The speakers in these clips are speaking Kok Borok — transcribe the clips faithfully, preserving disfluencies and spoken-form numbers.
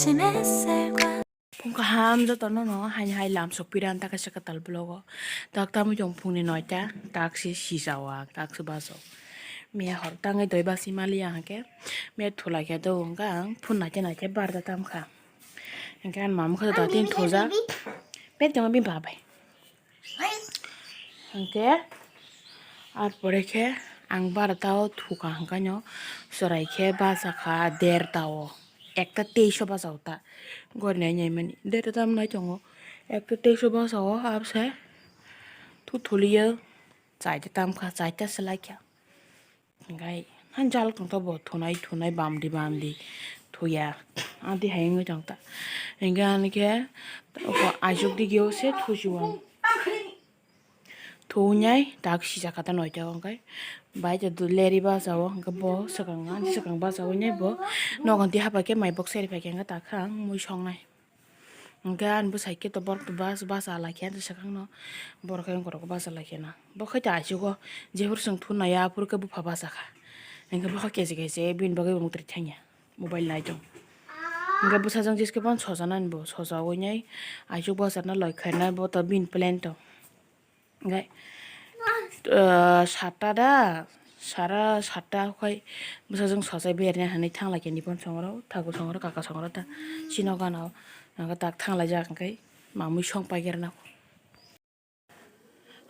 Phung kaham jotono no, haini hai lam sokpira ang ta kaisa kwtal vlog o. Tak tamwi tong phungni noita, tak se sijao ang, tak se bachao. Miya hor tangwi doi basi mali ang hwnkhe, miya thulai khe do hwnkhe ang phun naikhe naikhe barda tamkha. Hwnkhe ang mamukha da tin thujak. Bek tongma bini babai. Hwnkhe, ar pore khe ang barota o thuka hwnkhe no chwrai khe bachakha derta o, ekta teis o bachao ta. Gori nai nai mani derta tam nai tongo, ekta teis o bachao abse thu thuliyo chaita tamkha, chaita se laikha. Hwnkhe, han jal tongthobo thunai thunai bamdi bamdi thuya. Adi hai wngwi tongta. Hwnkhe ani khe oko aichuk digio se thusiwang. Thunyai tak sijak kata noita hwnkhe. Bai to leri bachao hwnkhe bo swkang ani swkang bachao nai bo. Nogon ti hapai khe mai box seri pai khe hwnkhe takha ang mui songnai. Hwnkhe ani bwsai khe to borok to bas-, basa lai khe swkang no, borok khe borok basa lai khe na. Bo khe ta achugo, jephuru chwng thun nai aphuru khe bupha basa kha. Hwnkhe bo khe kechi kechi bini bagwi bo mwtwrwi thangya, mobile nai tong. Hwnkhe bwsajwk jiskhe bono sojanani bo, sojawi nai achuk bwsarna loi khainai bo to bini plan tong. Hwnkhe, ah, satta da, sara satta khai bwsajwk sojai berna hinwi thanglaikha nipon songro, thakur songro, kaka songro ta chino gana o. Hwnkhe tak thanglaijak hwnkhe mamwi song paikrana.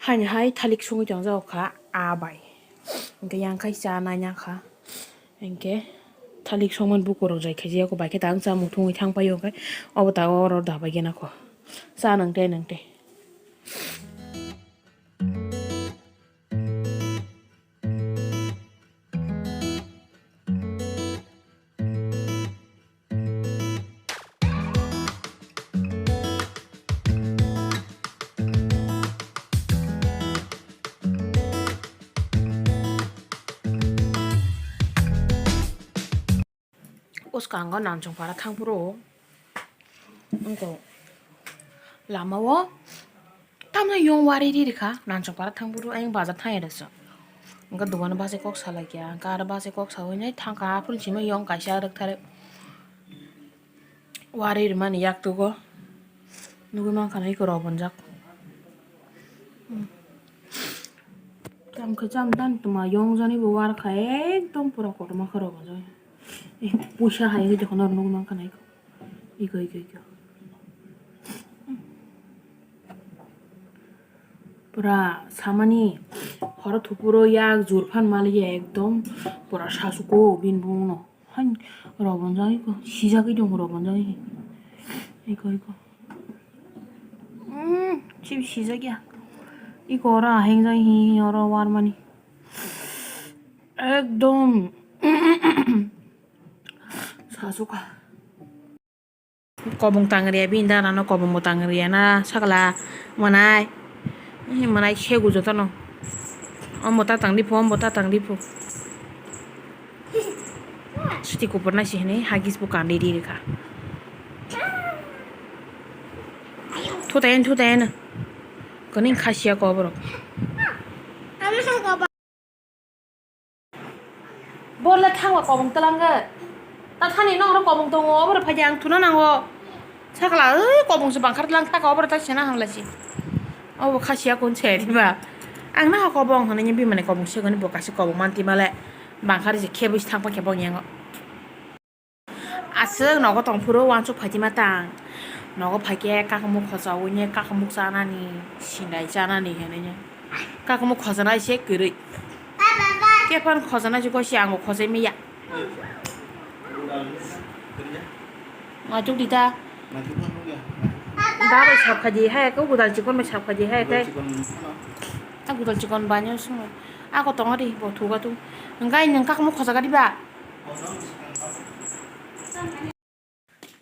Haini hai thalik songwi tongjago kha a bai. Hwnkhe yang khai cha nai ya kha. Hwnkhe thalik songmani bukurok jai khe jeyako bai khe ta ang chamung thungwi thang paio hwnkhe obo ta oro dabai gena kho. Cha nwng tei nwng tei. Bwskango Nansongpara thangphuru wngkha lama o tamno yong wari ri rikha. Nansongpara thangphuru ayang bazar thangya rwkse hwnkhe dogano bachai kok salaikha, hwnkhe aro bachai kok sawi nai thangkha. Aphuru simi yong kaisa rwktharwi wari rwmani yaktugo nugwi mankha na eko rw bonjak. Tamo khe cham tang tongma yong jani bo war kha ekdom pura kotorma khe rw bonjak. Puisa hai wngwi tongkha norok nukmankha na eko, eko, eko, eko. Pura samani horo thupuro yak jur phan maliya ekdom pura sasuko bini bumungno. Hai rw bonjak eko, sijagwi tongo rw bonjak eko, eko, eko. Umm, chip sijak ya. Eko oro aheng jai hi hi oro warmani. Ekdom sasuka. Kobong tangriya bini dana no kobong bo tangriya na sakla mwnai. Mwnai segu jotono. Omo ta tangdi phu, omo ta tangdi phu. Suti kupur nai si hinwi hagis bo kandi ri rikha. Thuta en, thuta en. Kani khasiya ko borok. Borle thangba kobong twlangkhe. Ta thani nokro kobong tongo, oboro phaidi ang thuna nango. Sakla, ui, kobong se bangkhar twlang thaka, oboro ta sena hamlaisi. Obo khasiya kun se diba. Ang naha kobong hwnwi bimani kobong se gani bo kaisa kobong manti male. Bangkhar se khebui se thangpa khe bong yango. Aswk nogo tongphuru uansuk phaima tang. Nogo phaikhe kakamuk khochaui ne kakamuk chanani, sinai chanani hinwi ne. Kakamuk khojanai se kwrwi. Khe phano khojanai se gosi ango khojai maya. Maituk dita. Da bai sap khaji hai, ko gudal chikon bai sap khaji hai, tei. A gudal chikon banyo sungo. Ako tongo ri, bo thuga tu. Hingkai nung kakamuk khojaga diba?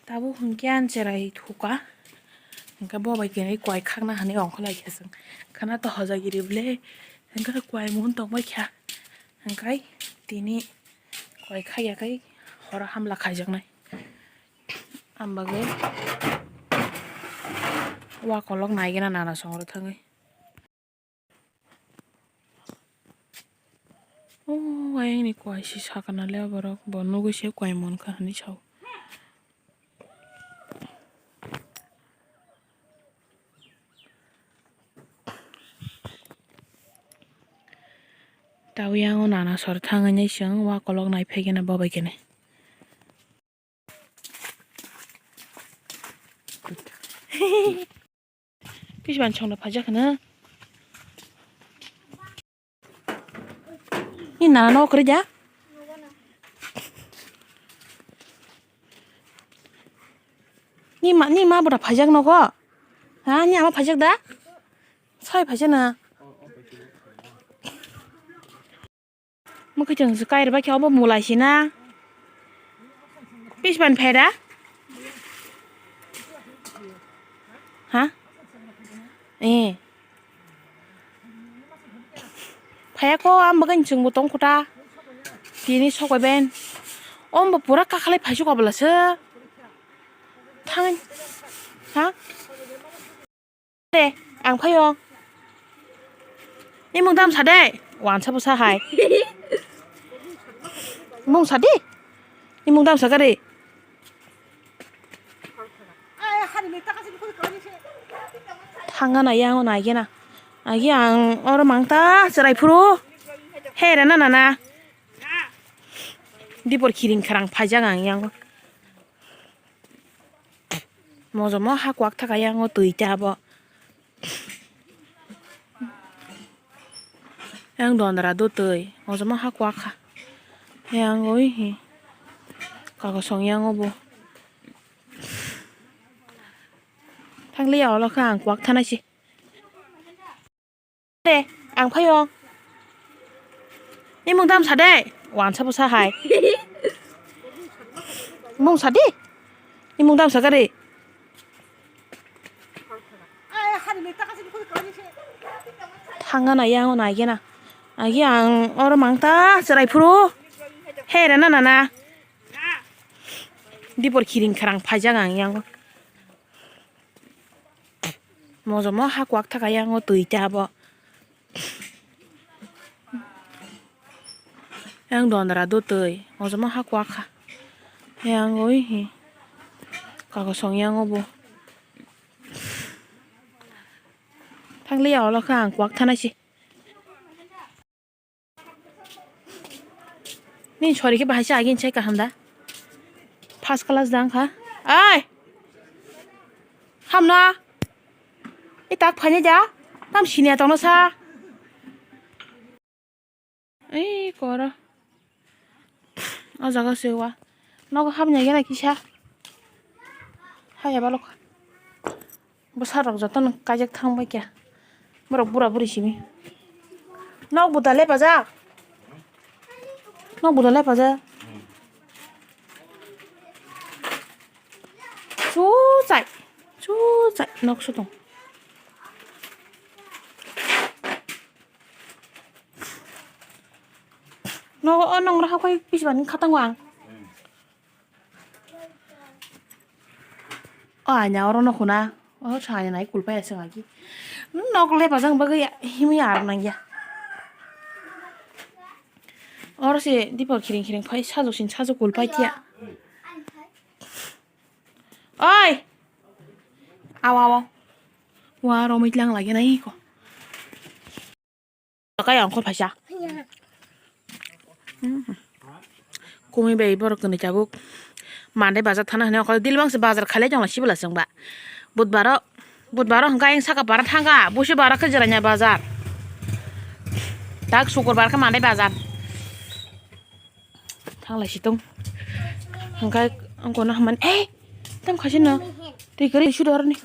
Tabuk hwnkhe ang cherai thuka. Hwnkhe bo bai khe kwai khakna hinwi ongkha lai khe chwng. Khana to hojagiri ble. Hwnkhe kwai mun tong bai kha. Hwnkhe tini kwai khaiya khai horo hamla khaijaknai. Ang bagwi wa kolok naigena nana songro thangwi. O ayangni kwai si sakana le borok, bo nugwi se kwai mankha hinwi sao. Tau yang o nana sor thang hinwi chwng wa kolok nai phai khe na bo bai khe nai. Pis ban chong da phajak na. Ni nana no kwrwi da? Ni ma, ni ma bwrwi phajak nogo? Ha, ni ama phajak da? Sai phajak na. Mwkhwtwng se kairwbai khe obo mulai se na. Pis ban phaida? Ha? Eh. Phaiya kho, ang bagwi chwngbo tong kho ta. Tini sok bai ben. Ombo pura kakhalai phaisu kabla se. Thang. Ha? De, ang phaio. Imung dam sa de. Wansa bwsa hai. Imung sa di. Imung dam sa gari. Thangna nai yang o nai gena. Agi ang oro mang ta chwrai phuru. He rana nana. Dipor khiring kharang phaijak ang yang. Mojomo ha kwak thaka yang o twi ta bo. Yang dondra do twi. Mojomo ha kwak kha. Yang oi hi. Kago song yang o bo. Thang liya olo khe ang kwak thanai si. De, ang phaio. Imung dam sa de. Wansa bwsa hai. Imung sa di. Imung dam sa gari. Thangna nai yang o nai gena. Agi ang oro mang ta chwrai phuru. He rana nana. Dipor khiring kharang phaijak ang yang. Mojomo ha kwak thaka yang o twi ta bo. Yang dondra do twi. Mojomo ha kwak kha. Yang oi hi. Kago song yang o bo. Thang liya olo khe ang kwak thanai si. Nini sori khe bahai se agin se kaham da. First class da wngkha. Ai! Hamna. I tak phaini da. Tam sini atongno sa. Ei koro. O jaga se wa. Nogo hapni agena kisa. Hai abalok. Bwsarok jotono kaijak thang bai kha. Borok bura buri simi. Nok buda lepajak. Nok buda lepajak. Chuchai. Chuchai nok sotong. Nok o nongra hakhai pisbani khatango ang. O aina oro no khuna. O sa aina nai kulpai aswk agi. Nok lepajak bagwi himwi ar nangya. Oro se dipor khiring khiring phai sajok sin sajok kulpai tiya. Oi. Awa awa. Wa romwi tlang lagi nai ko. Kaya ongkhor phaisa. Kumi bai borok kwnwi tabuk Mandai bazar thana hwnwi ongkhor dilbang se bazar khailai tongla sibla chwngba. Budbaro, budbaro hwnkha ayang saka para thangkha, busi bara khe jwraina bazar. Tak sukurbar khe Mandai bazar. Thanglai si tong. Hwnkha ongkono hamani, ei, tam khasino. Twi kwrwi sudo aroni.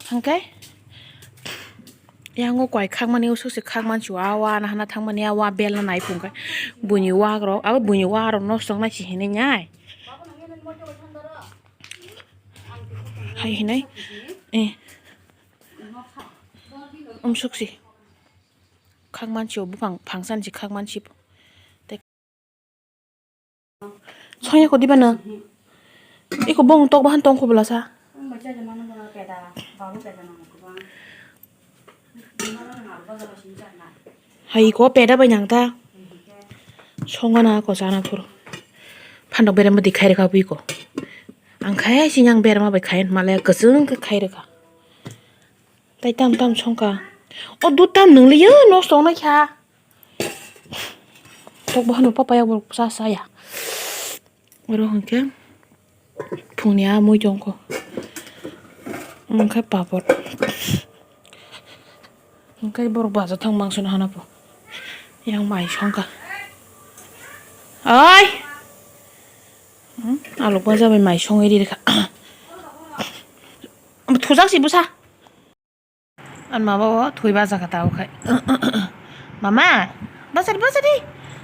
Hwnkhe yango koi khakmani usuk se khakman chu awa nahana thangmani awa bel na nai phung khe buini wak rok abo buini wak rok no song nai si hinwi nai. Hai hinwi eh umsuk si khakman chu bufang phangsan si khakman si. Sonya ko diba na? Iko bong tok bahan tong ko belasa. Hai ko peda bai nang ta. Songa na ko sana phuru. Phandok berem bwdi khai rwkha bui ko. Ang khai sinyang berma bai khai male kwchwng khe khai rwkha. Tai tam tam songkha. O dud tam nwngliya nosto wngnai kha. Tok bo hano papa ya borok cha cha ya. Oro hwnkhe phungni a mui tongkho. Hwnkhe papor. Hwnkhe borok baja thang mangso no hana po. Yang mai songkha. Oi! Hmm, alok baja bai mai songwi ri rikha. Thujak si bwsa. Ani mama bo thwi baja kha tabuk khai. Mama, bwsadi, bwsadi.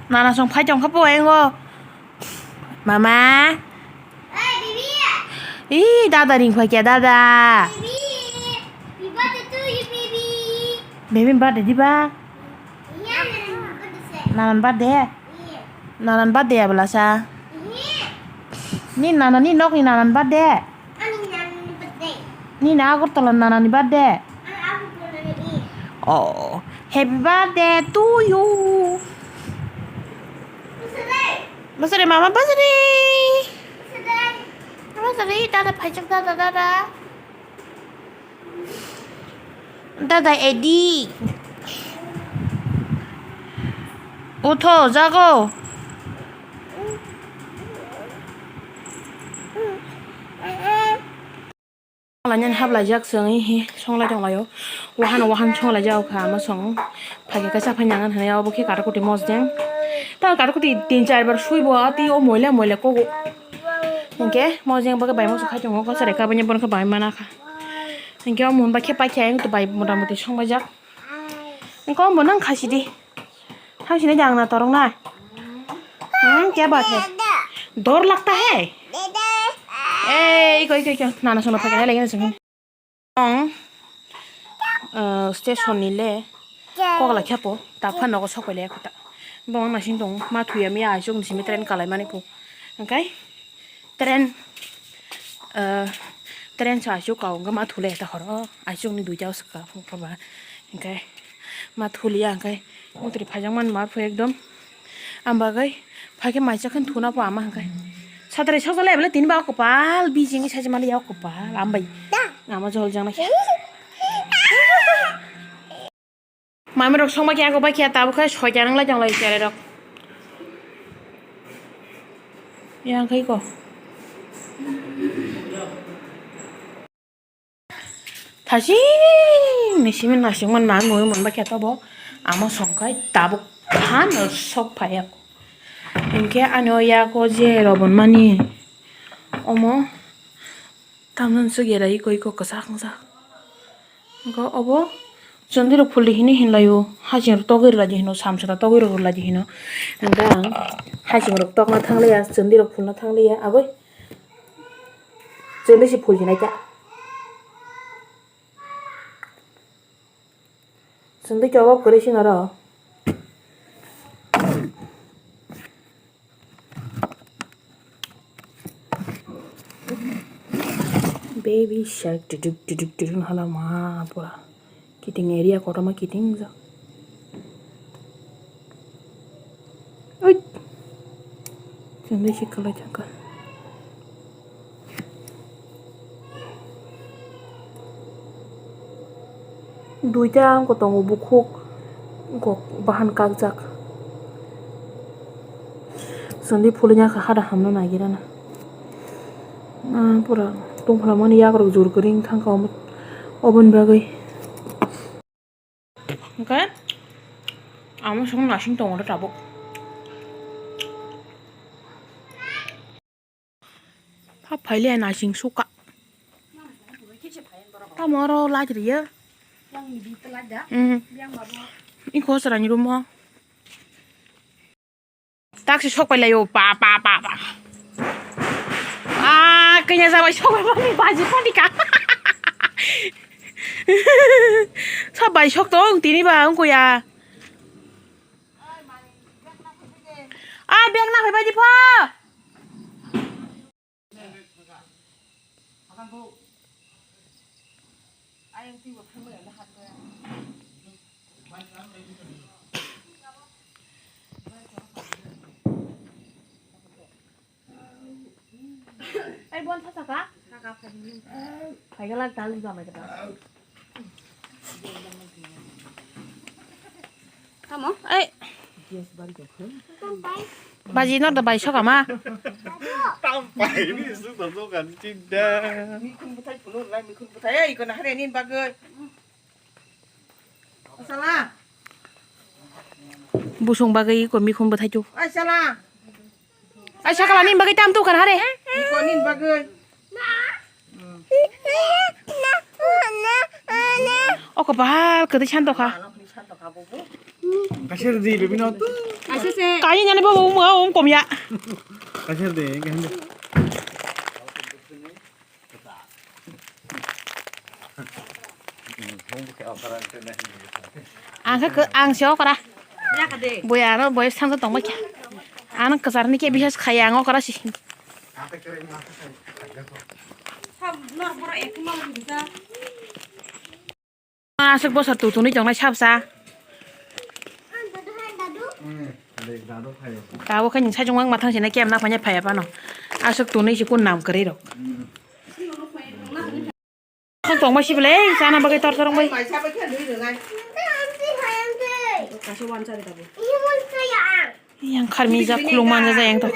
Nana song phai tong kha po engo. Mama. Ih, dada ring phai kya, dada. Baby birthday di ba? Nanan birthday? Nanan birthday ya belasa? Ni nana ni nok ni nanan birthday? Ani nanani birthday. Nini Agartala nanani birthday? Ani Agartala ni. Oh, happy birthday to you. Birthday. Birthday, mama, birthday. Birthday. Birthday, dada, phaijak, dada, dada. Dada, edi. Utho, jago. Lainani hablai jak chwng hi songlai tonglaio. Wahan wahan songlai jak kha ama song. Phai khe kaisa phai nangan hwnwi abo khe katakuti mosdeng. Ta katakuti tin char bar swibo ati o moila moila kogo. Hinkhe mosdeng bagwi bai moso khai tongo kosa reka bani bono khe bai mana kha. Hinkhe o mun bai khe pai khe ayang to bai mota moti songlai jak. Kom bo nang khasi di. Thang sini jang na torong na. Hmm, kya baat hai? Dor lagta hai? Eh, iko, iko, iko. Nana sono phai kaya lagi na sini. Ong, eh, station ni le. Kok la kya po? Ta phan nogo sok le kota. Bong na sing dong. Ma thuya mi ai sung simi train kalai mani po. Angkai? Train, eh, train sa aswk kau wngkha ma thule ta horo. Aswk ni duita swkha phung phaba. Hingke ma thulia hingke mutri phajak man ma phu ekdom. Am bagwi phaikhe mai chakhan thuna pho ama hingke. Satrai sokjak lai bole tini ba kopal bijing sai mali ya kopal ambai. Ama jol jang lai. Mami rok songma khe ako bai khe tabuk khe soita nang lai tong lai cherai rok. Yang khai ko. Thasing ni simi nasing man ma mui mon ba khe to bo. Amo song khai tabuk phan sok phai ako. Hinkhe ani o yago je robon mani omo. Tamoni swk era iko iko kwchak wngjak. Wngkha obo chwndwirok phuldi hinwi hinlaio, haching rok togwi rwlaidi hino, samsara togwi rok rwlaidi hino. Hwnkhe ang haching rok tokna thangliya, chwndwirok phulna thangliya, aboi chwndwi se phul hinai ta. Chwndwi kebab kwrwi se noro. Baby shark, tuduk, tuduk, tuduk, hala ma pura. Kiting area kotorma kiting wngjak. Oi. Chwndwi se kwlai thangkha. Duita wngkha tongo bukhuk, wngkha bahan kakjak. Chwndwi phulwi ya kha hada hamna naigira na. Ah, pura tongphla mani yakrok jor kwrwi wng thangkha omo, oboni bagwi. Hwnkhe amo song nasing tongo tabuk. Hap phaile nasing suka. Tamo oro light riya. Hmm. Iko chwraini room o. Taksi sok pai laio, pa, pa, pa, pa. Ah, kanya jabai sok pai mani baji padi ka. Sok bai sok tong, tini ba, wngko ya. Ah, bag na phai baji pho. Ai, bon, sa saka? Phai galak, dalu jamai kata. Tamo? Ai. Baji no da bai soka ma. Tam pai ni su da dokan chinda. Mikhun bwthai phunuk lai, mikhun bwthai, ei, kono hare nin bagwi. Sala. Busung bagwi ko mikhun bwthai tu. Ai sala. Ai sakala nin bagwi tam tu kan hare. Iko nin bagwi. Oko bahal kwtwi santokha. Kasir di, baby no. Kani nani bobo um um komya. Kasir di, kasir di. Ang khe ang se okra. Boy ano boy sangsa tongma kya. Ano kwchar ni khe bihas khaya ang okra si. Aswk bwswk tu tuni tongnai sabsa. Tabuk khe nwng sajwk mang mathang sina kemna phanya phaya phano. Aswk tuni si kun nam kwrwi rok. Khon tongma si belai chana bagwi tor tor wngwi. Yang kharmi jak khulung manja jayang to.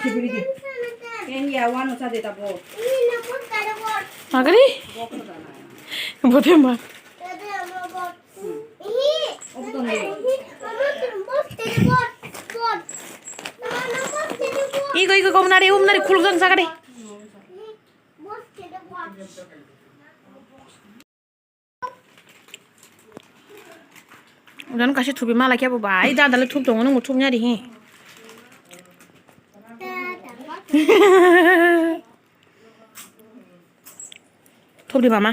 Magari? Bote ma. Iko iko kom nari um nari khuluk jang sagade. Udan kaisa thupi mala khe bo bai da dale thup tongo nung thup nyari hi. Thup di mama.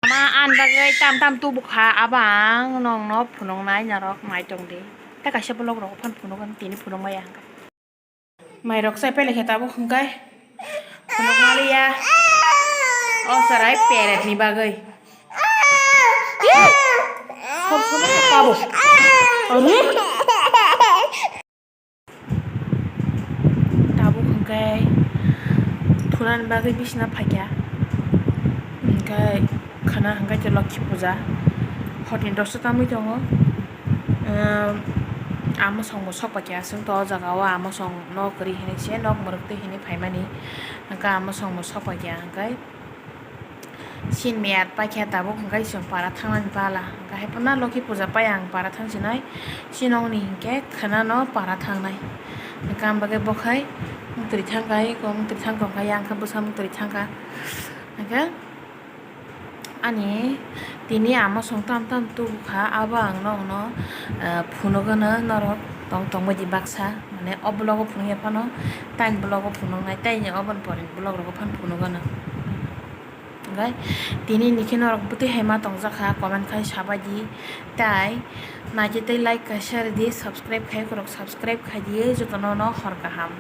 Mama an bagwi tam tam tubu kha abang nong no phunuk nai norok nai tong di. Ta kaisa vlog rok phan phunuk an tini phunuk maya hwnkha. Mairok chai pele khe tabuk hwnkhe phunuk maliya. O chwrai peret ni bagwi. Som som tabuk. Aru. Tabuk hwnkhe thunani bagwi bisina phaikha. Hwnkhe khana hwnkhe Lokhi puja. Hotni dosta tamwi tongo. Ehm, amosong bo sok paikha, chwng to o jaga o amosong nok kwrwi hinwi se nok mwrwk twi hinwi phaimani, hwnkhe amosong bo sok paikha, hwnkhe sin miyat paikha tabuk, hwnkhe chwng para thangnani bala, hwnkhe hai phano Lokhi puja pai ang para thang sinai, sinokni hinkhe khwnano para thangnai, hwnkhe ang bagwi bo khai mwtwrwi thangkha, eko mwtwrwi thangkha, hwnkhe yang khe bwsa mwtwrwi thangkha, hwnkhe. Ani tini amosong tam tam tubukha, abo ang nokno, eh, phunukgwno norok tong tongbaidi baksa, mane o vlog o phunukya phano, tei vlog o phunuknai, tei oboni pore vlog rogo phano phunukgwno. Hwnkhe tini nikhe norok bwtwi hai ma tongjakha, comment khai sabaidi, tei naitwi tei like kaisa rwdi, subscribe khai khorok subscribe khaidi, jotono no hor kaham.